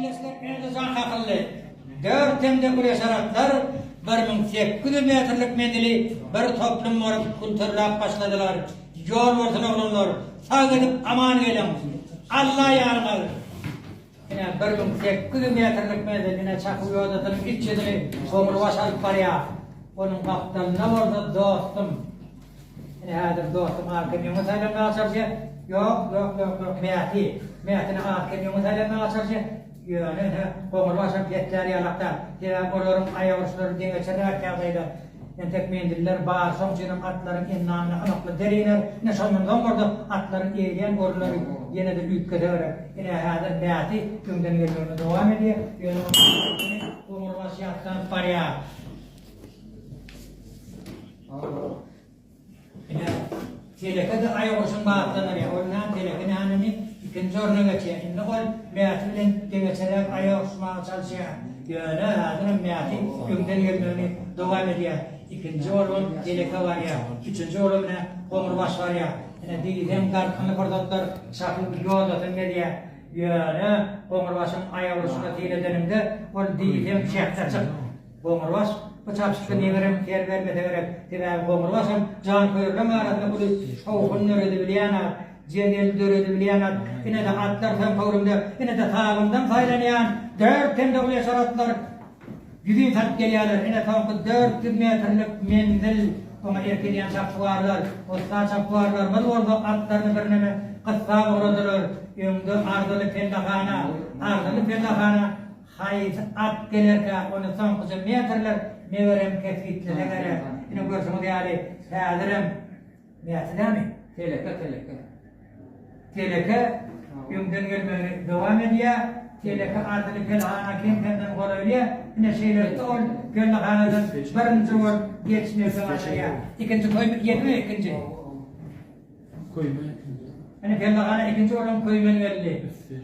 Ildeşler ine-de jaň kakyldy. Dört hem-de güreşer atlar 1800 metrlik menzili bir toplum bolup külterläp başladylar. Ýol bolsun oglanlar, sag gidip aman geliň. Alla ýaryňyz! Ine, 1800 metrlik menzil, ine çapuw ýodasynyň iç ýüzüni Goňurbaş alyp barýar. Onuň gapdalynda bolsa dostum. Ine häzir dostum az-kem öňe saýlanmaga çalyşýar. Ýok, ýok, ýok, ýok, Mäti. Mätini az-kem öňe saýlanmaga çalyşýar. Ýöne ine, Goňurbaşam petlär ýalak däl. Sebäbi olaryň aýak uruşlary deňeçerräk ýagdaýda. Entek menziller bar, şoň üçinem atlaryň endamyna ymykly der iner. Ine şondan soň bolsa atlaryň egýän orunlary ýene-de üýtgese gerek. Ine häzir Mäti öňden gelmegini dowam edýär. Ýöne onuň arkasy Goňurbaş ýassanyp barýar. Ine, Teleke-de aýagurşun batlanyrýar. Ol näme, Teleke näme indi ikinji orna geçýär. Indi ol Mäti bilen deňeçerräk aýak uruşmaga çalyşýar. Ýöne häzirem Mäti öňden gelmegini dowam edýär. Ikinji bolubam Teleke barýar. Üçünji bolubam ine Goňurbaş barýar. Ine, diýseň dartgynly pursatlar çapyp ýodasyny berýär. Ýöne Goňurbaşyň aýak urşuna syn edeniňde, ol diýseň şähdaçyk. Goňurbaş bu çapyşykda megerem ser bermese gerek. Sebäbi Goňurbaşam janköýerleň arasynda uly şowhun döredibilýän at, jedel döredibilýän at. Ine-de atlar soňky öwrümde, ine-de sabyndan saýlanýan dört hem-de uly-ýaşar atlar ýüzin salyp gelýärler. Ine soňky 400 metrlik menzil oňa erk edýän çapyksuwarlar, ussat çapyksuwarlarymyz bolsa atlaryny birneme gyssap ugradylar. Öňde arzyly pellehana, arzyly pellehana Haýsy at gelerkä, ony soňkuja metrler megerem kesgitlese gerek. Ine görşüňiz ýaly, häzirem Mäti dämi? Teleke, teleke. Teleke öňden gelmegini dowam edýär. Teleke adyny pelhana kem-kemden golaýlaýar. Ine şeýlelikde ol pellehanadan birinji bolup geçmegi başarýar. Ikinji köýme ýedimi ikinji? Köýme ikinji. Ine pellehana ikinji bolan Köýmen geldi. Üsti.